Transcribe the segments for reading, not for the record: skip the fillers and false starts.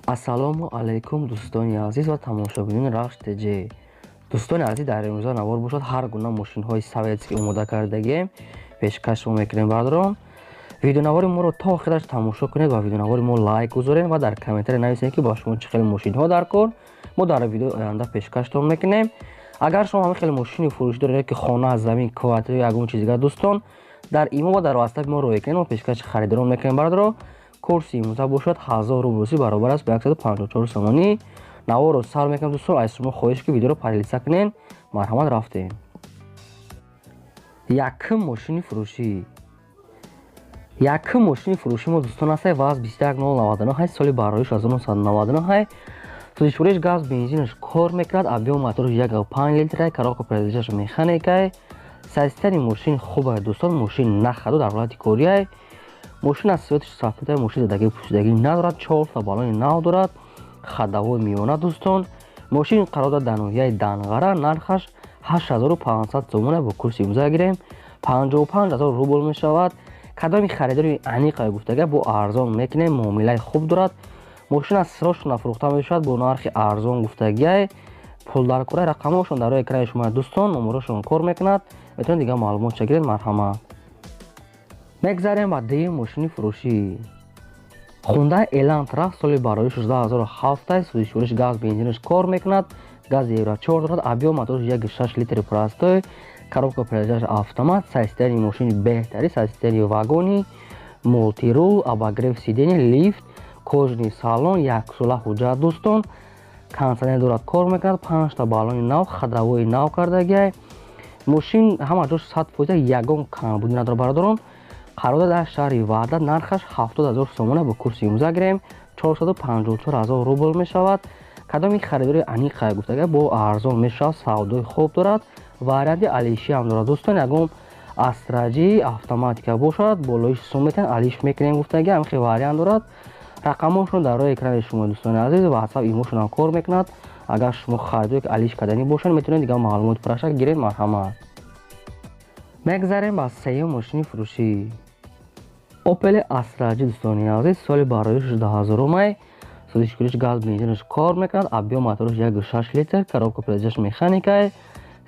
Ассалому алайкум, дӯстони азиз ва тамошобинони Рахш ТЖ. Дӯстони азиз, дар имрӯза навор бошад, ҳар гуна мошинҳои советский омода кардагием, пешкаш шумо мекунем. Бародарон, видеонавори моро то охираш тамошо кунед ва видеонавори мо лайк гузоред ва дар комментария нависед, ки ба шумо чӣ хел мошинҳо дар кор, мо дар видеои оянда пешкаштон мекунем. Агар шумо ҳамин хел мошини фурӯшӣ доред, ки хона, замин, квартира ё ягон чиз дигар, дӯстон, дар имо ва дар ватсапи мо роя кунед, мо пешкаши харидорон мекунем. Бародаро, курси имрӯза бошад 1000 рубл русӣ, баробар аст ба 154 сомонӣ. Наворро сар мекунам, дӯстон. Аз шумо хоҳиш, ки видеоро поделиться кунед. Марҳамат, рафтем. Якум мошини фурӯшӣ. Якум мошини фурӯшӣ мо, дӯстон, ҳастай ВАЗ 21099, соли бароиш 1999, сӯзишвориш газ, бензинаш кор мекунад, объём мотораш 1,5 литра, коробка передачаш механикай. Состояние мошин хуб, дӯстон, мошин нахаду дар ҳолати кориай. Мошин аз сиётиш сафеда, мошин задагӣ пӯшидагӣ надорад, чорта баллони нав дорад, ходовой миёна. Дӯстон, мошин қарор дорад дар ноҳияи Данғара, нархаш 8500 сомона, бо курси имрӯза гирем 55 000 рубл мешавад. Кадоми харидори аниқа гуфтага, бо арзон мекунем, муомилаи хуб дорад. Мошин аз срочно фурӯхта мешавад бо нархи арзон гуфтагиай. Пулдаркораи рақамҳошон дар рӯи экрани шумо, дӯстон, номерошон кор мекунад, метавонед дигар маълумотша гиред. Марҳамат, мегзарем ба дуюм мошини фурӯшӣ. Хундай Элантра, соли барои 2007, сӯзишвориш газ, бензинаш кор мекунад, гази Евро 4 дорад, объём мотораш 1,6 литри простой, коробка передачаш автомат. Состояние мошини беҳтари, состояние вагони, мультируль, обогрев сиденья, лифт, кожаный салон, яксола ҳуҷҷат, дӯстон, кондитсионер дорад, кор мекунад, панҷта баллони нав, ходовои нав кардагиай. Мошин ҳама ҷош 100%, ягон камбудӣ надорад. Бародарон, қарор дорад дар шаҳри Ваҳдат, нархаш 70 000 сомона, бо курси имрӯза гирем 454 000 рубл мешавад. Кадоми харидори аниқа гуфтага, бо арзон мешавад, савдои хуб дорад, варианти алишӣ ҳам дорад. Дӯстон, ягон Астра Ҷи автоматика бошад, болоиш сум метавон, алиш мекунем гуфтаги, ҳамхел вариант дорад. Рақамҳошон дар рӯи экрани шумо, дӯстони азиз, ватсап, имошон кор мекунад. Агар шумо харидоре ки алиш карданӣ бошанд, метавонед дигар маълумоти пурраша гиред. Марҳамат, мегзарем ба сеюм мошини фурӯшӣ. Опел Астра Ҷи, дӯстони азиз, соли барои 16-умай, сӯзишвориш газ, бензинаш кор мекунад, объём мотораш 1,6 литр, коробка передачаш механикай.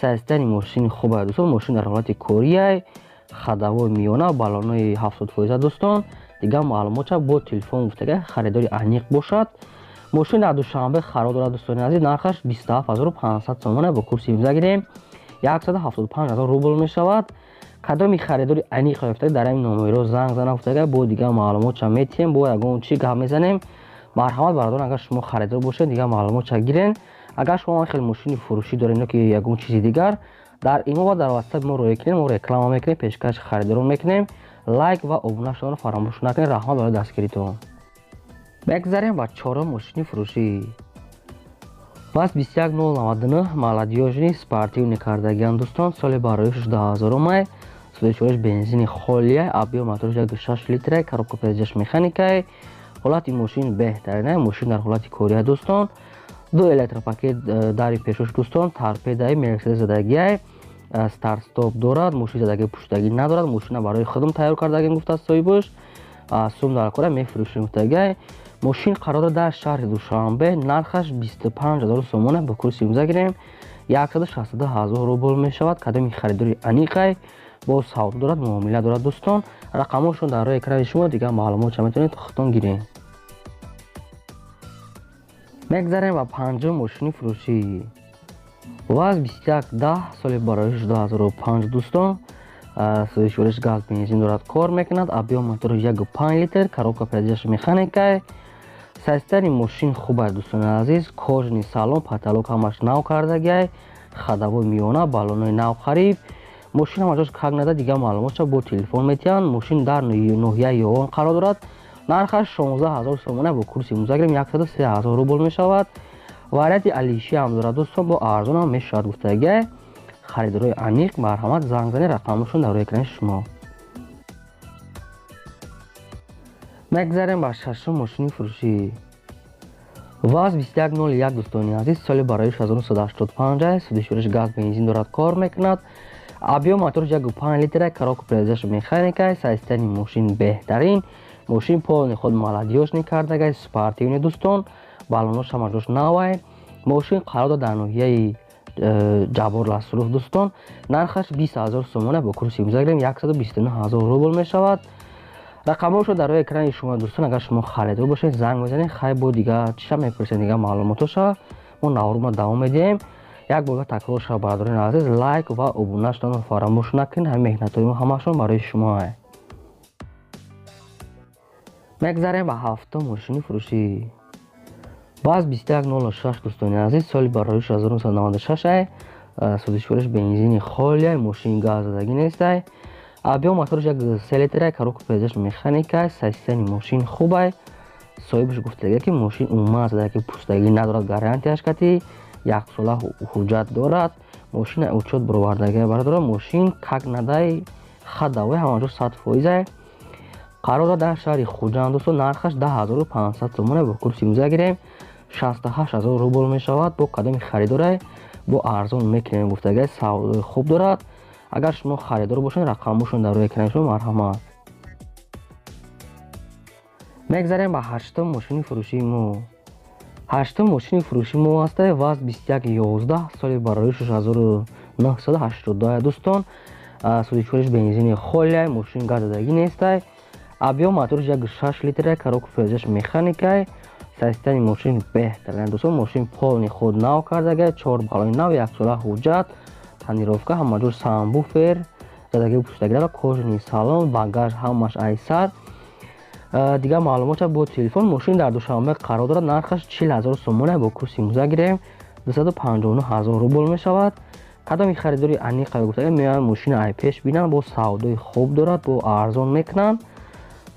Состояние мошини хуб, дӯстон, мошин дар ҳолати кориай, ходовой миёна, баллонои 70%. Дӯстон, дигар маълумотша бо телефон гуфтага, харидори аниқ бошад. Мошин дар Душанбе қарор дорад, дӯстони азиз, нархаш 27 500 сомона, бо курси имрӯза гирем 175 000 рубл мешавад. Кадоми харидори аниқ ёфта, дар ҳамин номеро занг зана гуфтага, бо дигар маълумотша метиҳем, бо ягон чӣ гап мезанем. Марҳамат, бародарон, агар шумо харидор бошед, дигар маълумотша гирен. Агар шумо хел мошини фурӯшӣ доред ё ки ягон чизи дигар, дар имо ва дар ватсапи мо роя кунед, мо реклама мекунем, пешкаши харидорон мекунем. Лайк ва обуна шуданро фаромӯш накунед. Раҳмат барои дастгиритон. Мегзарем ба чорум мошини фурӯшӣ. ВАЗ 21099, молодёжный, спортивный кардагиан, дӯстон, соли барои 16-умай, сӯзишвориш бензини холия, объём мотораш 1,6 литра, коробка передачаш механикай. Ҳолати мошин беҳтарина, мошин дар ҳолати кория, дӯстон, ду электропакет дари пешош, дӯстон, торпедаи Мерседес задагиай, старт-стоп дорад, мошин задаги пуштагӣ надорад. Мошина барои худам тайёр кардагим гуфтааст соҳибош, сум дар кора, мефурӯшем гуфтагиай. Мошин қарор дорад дар шаҳри Душанбе, нархаш 25 000 сомона, бо курси имрӯза гирем 162 000 рубл мешавад. Кадоми харидори аниқай, бо савдо дорад, муомила дорад. Дӯстон, рақамҳошон дар рӯи экрани шумо, дигар маълумотша метавонед худтон гиред. Мегзарем ба панҷум мошини фурӯшӣ. ВАЗ 2110, соли барои 2005, дӯстон, сӯзишвориш газ, бензин дорад, кор мекунад, объём мотораш 1,5 литр, коробка передачаш механикай. Состояние мошин хуб аст, дӯстони азиз, кожаный салон, потолок ҳамаш нав кардагиай, ходовой миёна, баллонои нав қариб. Мошин ҳама ҷош как нада, дигар маълумотша бо телефон метиҳанд. Мошин дар ноҳияи Ёвон қарор дорад, нархаш 16 000 сомона, бо курси имрӯза гирем 103 000 рубл мешавад. Варианти алишӣ ҳам дорад, дӯстон, бо арзонам мешавад гуфтагиай. Харидорои аниқ, марҳамат, занг занед, рақамашон дар рӯи экрани шумо. Мегзарем ба шашум мошини фурӯшӣ. ВАЗ 2101, дӯстони азиз, соли барои 1985, сӯзишвориш газ, бензин дорад, кор мекунад, объём мотораш 1,5 литра, коробка передачаш механика. Состояние мошин беҳтарин. Мошин полный худ молодёжный кардагай, спортивный дӯстон, балонош ҳама ҷош навай. Мошин қарор дорад дар ноҳияи Ҷаббор Расулов дӯстон. Нархаш 20 000 сомона, бо курси имрӯза гирем 129 000 рубл мешавад. Рақамҳошо дар рӯи экрани шумо дӯстон, агар шумо харидор бошед занг мезанед, хай бо дига чиша мепурсед, дига маълумотоша мо наворма давом медиҳем. Як бор такрор шава бародарони азиз, лайк ва обуна шуданро фаромӯш накунед. Ҳамин меҳнатҳои мо ҳамашон барои шумо. Мегзарем ба ҳафтум мошини фурӯшӣ. ВАЗ 2106 дӯстони азиз, соли бароиш 1996, сӯзишвориш бензини холия, мошин газ задагӣ нестай. Объём мотораш як 3 литра, коробка передач механика, состояние мошин хубай. Соҳибаш гуфтага ки мошин умуман задагӣ пустагӣ надорад, гарантияш кати як сола ҳуҷҷат дорад. Мошина учёт баровардага бародаро, мошин как надай ходовой ҳама ҷо 100%. Қарор дорад дар шаҳри Хуҷанд дӯстон, нархаш 10500 сомона, бо курси имрӯза гирем 68 000 рубл мешавад. Бо кадоми харидорай бо арзон мекунем гуфтага, савдои хуб дорад. Агар шумо харидор бошед, рақамҳошон дар рӯи экрани шумо, марҳамат. Мегзарем ба ҳаштум мошини фурӯшии мо. Ҳаштум мошини фурӯшии мо ҳаста ВАЗ 2111, соли барои 1982 дӯстон. Сӯзишвориш бензини холия, мошин газ задагӣ нестай. Объём мотораш як 6 литра, коробка передач механикай. Состояние мошин беҳтарин дӯстон, мошин полный худ нав кардага, 4 балони нав, як сола ҳуҷҷат, тонировка, ҳама ҷор сабвуфер, задагӣ пуштагӣ дорад, кожаный салон, багаж ҳамаш айсар. Дигар маълумота бо телефон. Мошин дар Душанбе қарор дорад, нархаш 40 000 сомона, бо курси имрӯза гирем 259 000 рубл мешавад. Кадоми харидори аниқа гуфтага меоянд мошина ай пеш бинанд, бо савдои хуб дорад, бо арзон мекунанд.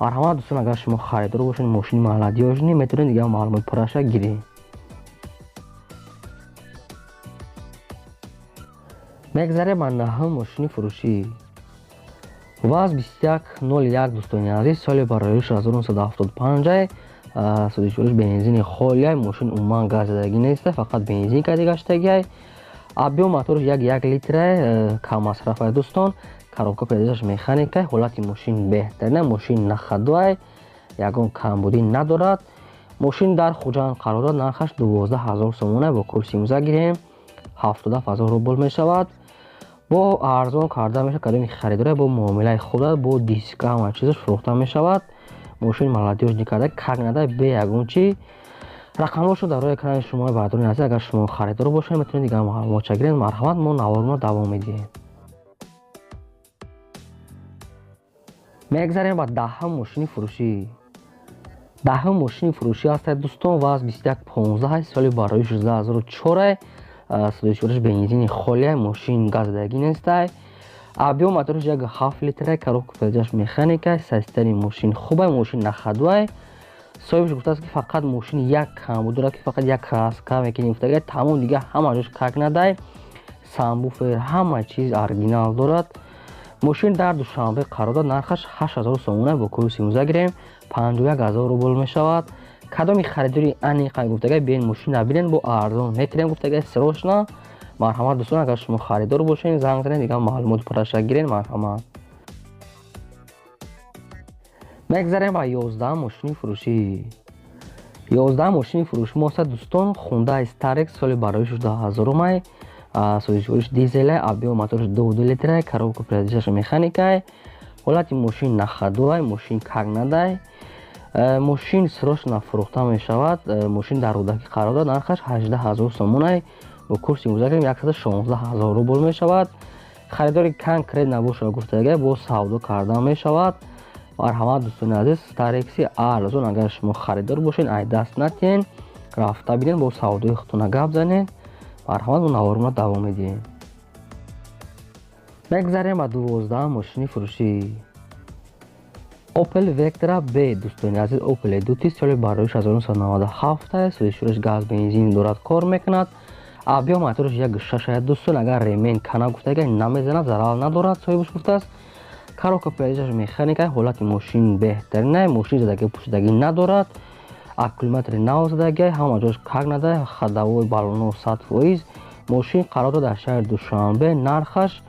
Марҳамат дӯстон, агар шумо харидор бошед мошини молодёжный, метавонед дигар маълумот пурраша гиред. Мегзарем ба наҳум мошини фурӯшӣ. ВАЗ 2101 дӯстони азиз, соли бароиш 1975, сӯзишвориш бензини холия, мошин умуман газ задагӣ неста, фақат бензин кади гаштагиай. Объём мотораш як 1 литра, каммасрафай дӯстон, коробка передач механика, ҳолати мошин беҳтарина, мошин на ходовой, ягон камбудӣ надорад. Мошин дар Хуҷанд қарор дорад, нархаш 12 000 сомона, бо курси имрӯза гирем 77 000 рубл мешавад. Бо арзон карда мешавад, кадоми харидора бо муомилаи хуб дорад, бо диска ҳама чизаш фурӯхта мешавад. Мошин молодёжный карда, как надай бе ягон чи. Рақамҳошо дар рӯи экрани шумо бародарони азиз, агар шумо харидор бошед метавонед дигар маълумотша гиред. Марҳамат, мо наворро давом медиҳем. Мегзарем ба даҳум мошини фурӯшӣ. Даҳум мошини фурӯшӣ ҳастад дӯстон, ВАЗ 2115, соли барои 2004, сӯзишвориш бензини холия, мошин газ задагӣ нестай. Объём мотораш як 7 литра, коробка передач механика, состояние мошин хубай, мошин на ходовой. Соҳибаш гуфтааст ки фақат мошин як камбуд дорад, ки фақат як краска мекунем гуфтага, тамом дига ҳама ҷош как надай, сабвуфер ҳама чиз оригинал дорад. Мошин дар Душанбе қарор дорад, нархаш 8000 сомона, бо курси имрӯза гирем 51 000 рубл мешавад. Кадоми харидори аниқа гуфтага биёед мошина бинед, бо арзон мекунем гуфтага срочно. Марҳамат дӯстон, агар шумо харидор бошед занг занед, дигар маълумот пурраша гиред. Марҳамат. Мегзарем ба 11 мошини фурӯшӣ. 11 мошини фурӯшӣ мо ҳастад дӯстон, Hyundai Starex, соли барои 2000, сӯзишвориш дизелай, объём мотораш 2 литра, коробка передач механикай, ҳолати мошин на ходовой, мошин как надай. Мошин срочно фурӯхта мешавад. Мошин дар Рӯдакӣ қарор дорад, нархаш 18 000 сомонай, бо курси имрӯза гирем 116 000 рубл мешавад. Харидори конкрет набошад гуфтага бо савдо карда мешавад. Марҳамат дӯстони азиз, Starex арзон, агар шумо харидор бошед ай даст натиҳен, рафта бинед, бо савдои худтона гап занед. Марҳамат, мо наворро давом медиҳем. Мегзарем ба 12 мошини фурӯшӣ. Opel Vectra B дӯстони азиз, Opel 2 соли барои 1997, сӯзишвориш газ бензин дорад, кор мекунад. Объём мотораш як 6 дӯстон, агар ремень кана гуфтага намезанад, зарар надорад, соҳибаш гуфтааст. Коробка передач механика, ҳолати мошин беҳтарина, мошин задагӣ пӯшидагӣ надорад, аккумулятори нав задагӣ, ҳама ҷош как надай, ходовой балоно 100%. Мошин қарор дорад дар шаҳри Душанбе, нархаш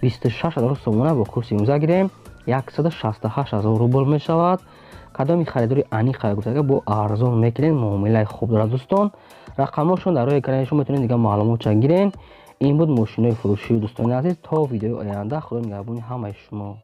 26 000 сомона, бо курси имрӯза гирем 168 000 рубл мешавад. Кадоми харидори аниқа гуфтага, бо арзон мекунед, муомилаи хуб дорад, дӯстон. Рақамҳошон дар рӯи экрани шумо, метавонед дига маълумотша гирен. Ин буд мошинои фурӯшӣ, дӯстони азиз. То видеои оянда, Худо нигаҳбони ҳамаи шумо.